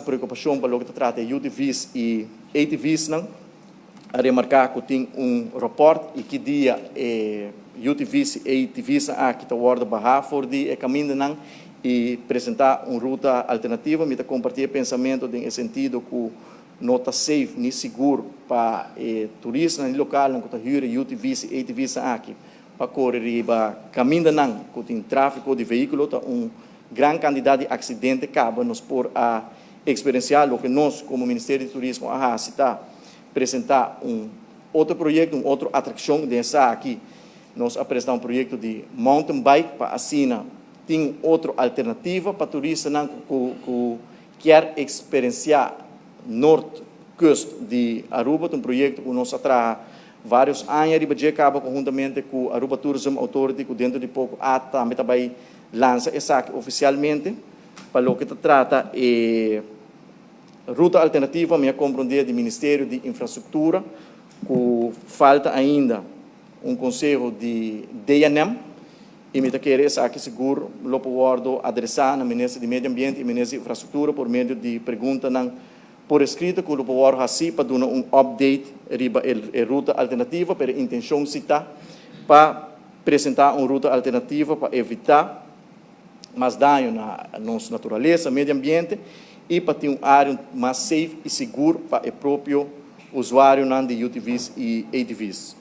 preocupacion pa loke ta trata UTVs y ATVs nan. A remarca cu tin un rapport y ki dia e UTVs y ATVs aki ta wordo baha for di e caminda nan y presenta un ruta alternativa. Mi ta comparti e pensamento den sentido cu no ta safe ni sigur pa turista ni local cu ta huur UTVs y ATVs aki pa core riba caminda nan cu tin trafico di vehiculo. Ta un gran cantidad di accidente caba nos por a experiencia. Loke nos como Ministerio di Turismo a ta presenta un otro proyecto, un otro atraccion di esaki. Nos a presenta un proyecto di mountain bike pa asina tin otro alternativa pa turista cu kier experiencia Noordkust di Aruba. Un proyecto cu nos a traha varios aña riba dje caba conhuntamente cu Aruba Tourism Authority, cu dentro di poco ATA tambe bay lansa esaki oficialmente. Pa loke ta trata e ruta alternativa, mi a comprende di Ministerio di Infrastructura cu falta ainda un conseho di DNM y mi ta kere esaki sigur lo por adresa na Minister di Medio Ambiente y Minister di Infrastructura por medio di pregunta por escrito cu lo por haci pa duna un update riba e ruta alternativa, pero intencion si ta pa presenta un ruta alternativa pa evita mas daño na nos naturalesa, medio ambiente y pa tin un area mas safe y sigur pa e propio usuario di UTVs y ATVs.